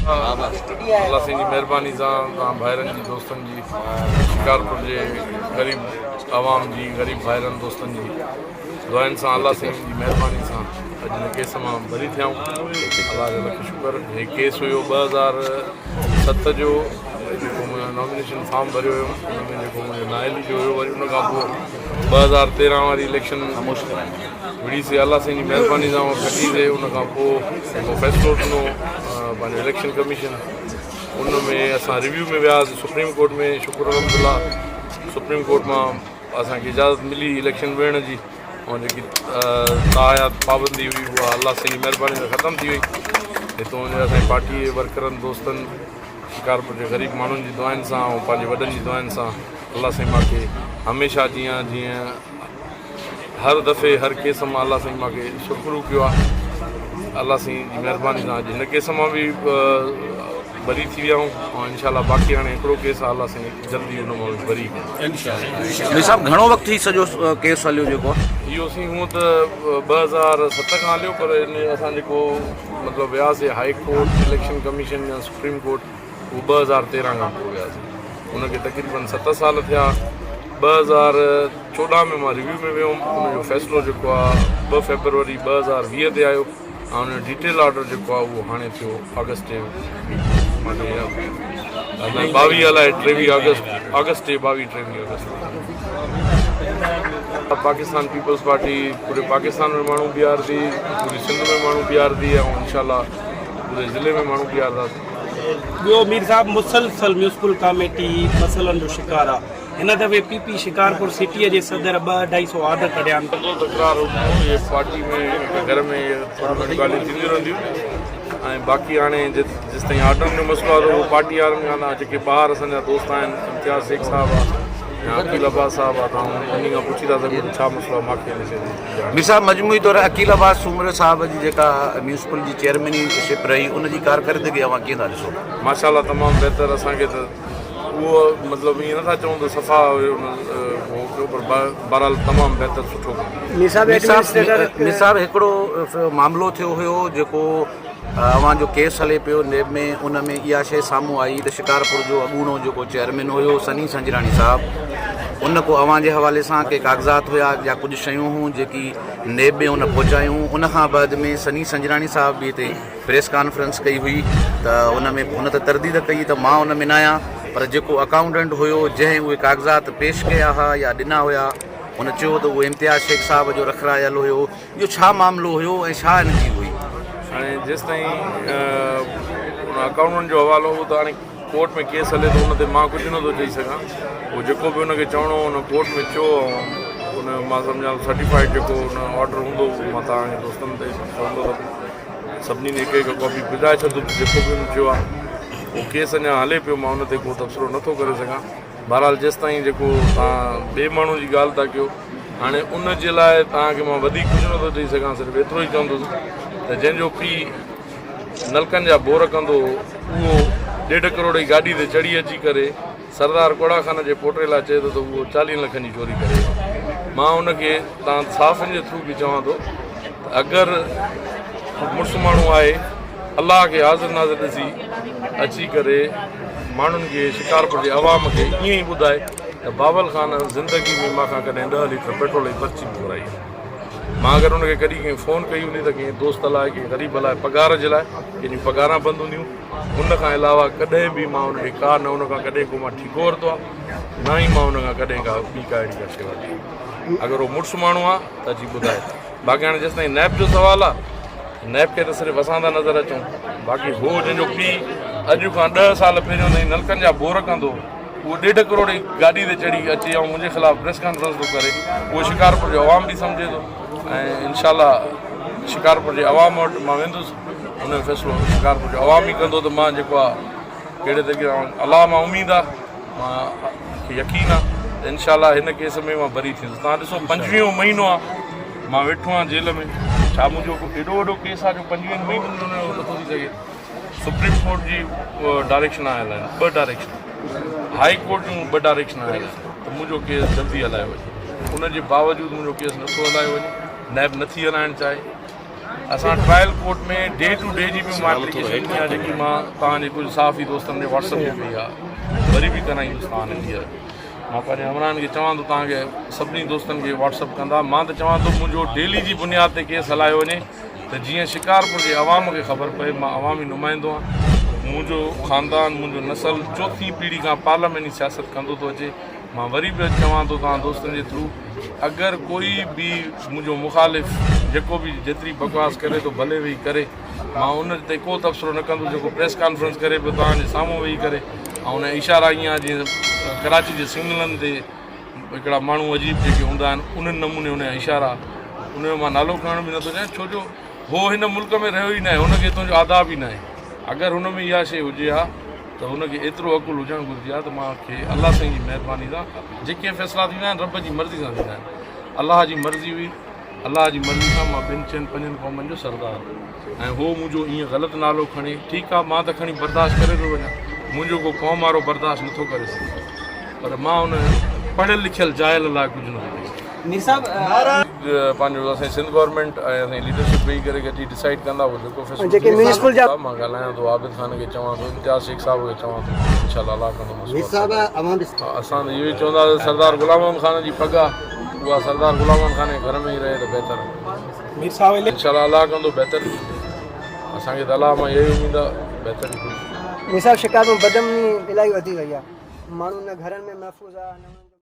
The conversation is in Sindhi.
الله سائين جي مهرباني سان توهان ڀائرن جي دوستن جي شڪارپور جي غريب عوام جي غريب ڀائرن دوستن جي دعائن سان الله سائين جي مهرباني سان اڄ هن ڪيس مان بري ٿيا آهيون. الله جا لک شڪر. هي ڪيس هيو 2007 جو جيڪو منهنجو نامينيشن فارم ڀريو هيم ان ۾ جيڪو منهنجو نااهلي جو هيو وري ان کان پوء 2013 واري اليڪشن وڙهي سي الله سائين جي مهرباني سان اها کٽي سي ان کان پوء جيڪو فيصلو ڏنو پنهنجو اليڪشن ڪميشن ان ۾ اسان ريويو ۾ وياسي سپريم ڪورٽ ۾ شڪر الحمدلله سپريم ڪورٽ مان اسان کي اجازت ملي اليڪشن وڙهڻ جي ۽ جيڪي تاحيات پابندي هئي اها الله سائين جي مهرباني سان ختم ٿي وئي. هتون جي اسان جي پارٽي جي ورڪرن دوستن شڪارپور جي غريب ماڻهن جي دعائن سان ۽ پنهنجي وڏن جي دعائن سان الله سائين مان کي هميشه جيان جيئن هر دفعي هر ڪيس مان الله سائين مان کي سرخرو ڪيو آهي الله سائين جي مهرباني سان اڄ هن ڪيس مان به بري ٿي ويا آهيون ۽ انشاء الله باقي هاڻي هڪڙو ڪيس آهي الله سائين جلدي ان مان به بري ڪندو. مير صاحب گهڻو وقت هي سڄو ڪيس هليو جيڪو آهي؟ اهو سائين هونء ته 2007 کان هليو پر ان اسان جيڪو مطلب وياسي هائي ڪورٽ اليڪشن ڪميشن يا سپريم ڪورٽ اهو 2013 کان پوء وياسي ان کي تقريبن 7 سال ٿيا 2014 ۾ مان ريويو ۾ ويو هوم ان جو فيصلو جيڪو آهي 2 فيبروري 2020 تي آيو ۽ ان جو ڊيٽيل آرڊر جيڪو آهي اهو هاڻي ٿيو آگسٽ جي معني 22 الائي 23 آگسٽ آگسٽ جي 22 23 آگسٽ پاڪستان پيپلز پارٽي پوري پاڪستان ۾ ماڻهو بيهارندي پوري سنڌ ۾ ماڻهو بيهارندي ۽ انشاء الله پوري ضلعي ۾ ماڻهو بيهارداسين. ٻيو مير صاحب مسلسل ميونسپل ڪاميٽي مسئلن جو شڪار آ. هن دفعي پي پي شڪارپور سٽيء جي صدر ٻه اڍائي سئو آرڊر ڪڍيا آهن. ٿيندو تڪرار هوندو اهي پارٽي ۾ هڪ گهر ۾ اهي ٿوريون گهڻيون ڳالهيون ٿينديون رهنديون ۽ باقي هاڻي جيستائين آرڊرن جو مسئلو آهي ته اهو پارٽي وارن کان نه جيڪي ٻاهر اسان جا دوست آهن امتياز شيخ صاحب آهي يا عقيل عباس صاحب آهي توهان انهن کان پڇي ٿا سگهو ته ڇا مسئلو آهي ماکي ان شيء جي ڄاڻ مير صاحب مجموعي طور عقيل عباس سومرو صاحب جي جيڪا ميونسپل جي چيئرميني شپ رهي ان جي ڪارڪردگي اوهان ڪيئن ٿا ڏسو؟ ماشاء الله تمام بهتر اسان کي ته اهو مطلب ائين نٿا چئون ته صفا هو ڪيو پر بهرحال تمام بهتر سٺو ڪم. مير صاحب هڪڙو معاملو ٿيو هيو جيڪو اوهان جو ڪيس هلي پيو نيب ۾ ان ۾ اها شيء سامهون آئي ته شڪارپور جو اڳوڻو جيڪو چيئرمين هيو سني سنجراڻي صاحب ان ڪو اوهان جي حوالي سان ڪي ڪاغذات هيا يا ڪجهه شيون هيون جيڪي نيب ۾ ان پهچايون ان کان بعد ۾ سني سنجراڻي صاحب به هتي پريس ڪانفرنس ڪئي هئي ته ان ۾ هن ته ترديد ڪئي ته مان ان ۾ ناهيان پر جيڪو اڪائونٽنٽ هيو جنهن اهي ڪاغذات پيش ڪيا ها يا ڏنا هيا هن چيو ته اهو امتياز شيخ صاحب جو رکرايل هيو اهو ڇا معاملو هيو ۽ ڇا ان جي هئي. هاڻي جيستائين ان اڪائونٽنٽ جو حوالو هو ته هاڻي ڪورٽ ۾ ڪيس هلي ٿو ان تي مان ڪجهه نٿو چئي سگهان اهو جيڪو به ان کي چوڻو هو ان ڪورٽ ۾ چيو ۽ ان مان سمجهان ٿو سرٽيفائيڊ جيڪو ان آرڊر هوندو اهو مان توهان کي دوستن تي چوندو ته سڀني کي هڪ هڪ ڪاپي ٻڌائي ڇڏندس ته جيڪو به هن چيو آهي اهو ڪيس اڃا هلي پيو مان ان تي ڪو تبصرو نٿو ڪري سگهان بهرحال جيستائين جيڪو توهان ٻئي ماڻهو جي ڳالهه ٿا ڪيو هاڻي ان جي لاء توهان کي مان وڌيڪ ڪجهه نٿو چئي سگهان صرف ايترو ئي چوندس ته جنهن جو پيء نلڪن جا بور ڪندو هو اهو ڏيڍ ڪروڙ جي گاڏي تي چڙهي اچي ڪري سردار ڪوڙا خان جي پوٽي لاء چئي ٿو ته اهو چاليهن لکن جي چوري ڪري ويو. مان ان کي توهان صحافين جي ٿرو به چوان ٿو ته اگر مڙس ماڻهو آهي الله کي حاضر ناظر ڏسي اچي ڪري ماڻهن کي شڪارپور جي عوام کي ائين ئي ٻڌائي ته بابل خان زندگي ۾ مان کان ڪڏهن 10 ليٽر پيٽرول جي پرچي به گهرائي آهي. مان اگر ان کي ڪڏهن ڪنهن فون ڪئي هوندي ته ڪنهن دوست لاء ڪنهن غريب لاء پگهار جي لاء ڪنهن جون پگهاران بند هونديون ان کان علاوه ڪڏهن به مان ان کي ڪا نه ان کان ڪڏهن ڪو مان ٺيڪو ورتو آهي نه ئي مان ان کان ڪڏهن ڪا ٻي ڪا اهڙي ڪا شيوا ڪئي اگر هو مڙس ماڻهو آهي ته اچي ٻڌائي باقي هاڻي جيستائين نيب جو سوال آهي نيب کي ته صرف اسان ٿا نظر اچون باقي هو جنهن جو پيء اڄ کان 10 سال پهريون تائين نلڪن جا بور ڪندو اهو ڏيڍ ڪروڙ جي گاڏي تي چڙهي اچي ۽ منهنجي خلاف پريس ڪانفرنس ٿو ڪري اهو شڪارپور جو عوام به سمجهي ٿو ۽ انشاء الله شڪارپور جي عوام وٽ مان ويندس ان جو فيصلو شڪارپور جو عوام ئي ڪندو ته مان جيڪو آ ڪهڙي طريقي سان الله مان اميد آ مان کي يقين آ ته انشاء الله هن ڪيس ۾ مان بري ٿيندس تان ڏسو 25 مهينو آ مان ويٺو آهيان جيل ۾ ڇا منهنجو ڪو ايڏو وڏو ڪيس آ جو 25 مهينن ۾ ان جو نٿو ٿي سگهي سپريم ڪورٽ جي ڊائريڪشن آيل آهن ٻه ڊائريڪشن هائي ڪورٽ جون ٻه ڊائريڪشن آيل آهن ته منهنجو ڪيس جلدي هلايو وڃي ان جي باوجود منهنجو ڪيس نٿو هلايو وڃي نيب نٿي هلائڻ چاهي. اسان trial court ۾ day to day جي به مان ايپليڪيشن ڏني آهي جيڪي مان توهان جي ڪجهه صحافي دوستن جي واٽس اپ تي پئي آهي وري به ڪرائيندس توهان کي ٻيهر مان پنهنجي همراهن کي چوان ٿو توهان کي سڀني دوستن کي واٽس اپ ڪندا مان ته چوان ٿو منهنجو ڊيلي جي بنياد تي ڪيس هلايو وڃي ته جيئن شڪارپور جي عوام کي خبر پئي مان عوامي نمائندو آهيان منهنجو خاندان منهنجو نسل چوٿين پيڙهي کان پارلياماني سياست ڪندو ٿو اچي مان وري به چوان ٿو توهان دوستن جي ٿرو اگر ڪوئي به منهنجو مخالف جيڪو به جيتري بڪواس ڪري ٿو ڀلي ويهي ڪري مان ان تي ڪو تبصرو نه ڪندس جيڪو پريس ڪانفرنس ڪري پيو توهان جي سامهون ويهي ڪري ۽ ان اشارا ائين آهي جيئن ڪراچي جي سگنلن تي هڪڙا ماڻهو عجيب جيڪي هوندا آهن انهن نموني ان جا اشارا ان جو مان نالو کڻڻ به نٿو چاهيان ڇو جو هو هن ملڪ ۾ رهيو ئي ناهي هن کي هتان جو آداب ئي ناهي اگر هن ۾ اها شيء هجي ها ته هن کي ايترو عقل هجڻ گهرجي ها ته مان کي الله سائين جي مهرباني سان جيڪي فيصلا ٿيندا آهن رب جي مرضي سان ٿيندا آهن الله جي مرضي هئي الله جي مرضي سان مان ٻن چئن پنجن قومن جو سردار ۽ هو منهنجو ائين غلط نالو کڻي ٺيڪ آهي مان ته کڻي برداشت ڪري ٿو وڃان منهنجو ڪو قوم وارو برداشت نٿو ڪري سگهي پر مان ان پڙهيل لکيل جاهل لاء ڪجهه نٿو چئي سگهان. مير صاحب پنهنجو اسان سنڌ گورنمينٽ ۽ اسان جي ليڊرشپ ويهي ڪري گڏجي ڊسائيڊ ڪندا اهو جيڪو فيصلو جيڪي ميونسپل جا مان ڳالهايان ٿو عابد خان کي چوان ٿو امتياز شيخ صاحب کي چوان ٿو انشاء الله الله ڪندو مير صاحب اوهان به اسان ته اهو ئي چوندا ته سردار غلام محمد خان جي پڳ آ اها سردار غلام محمد خان جي گهر ۾ ئي رهي ته بهتر آ مير صاحب انشاء الله الله ڪندو بهتر اسان کي ته الله مان اها ئي اميد آ بهتر ئي ٿيندو. مير صاحب شڪارپور بدامني الاهي وڌي وئي آ ماڻهو نه گهرن ۾ محفوظ آ نه.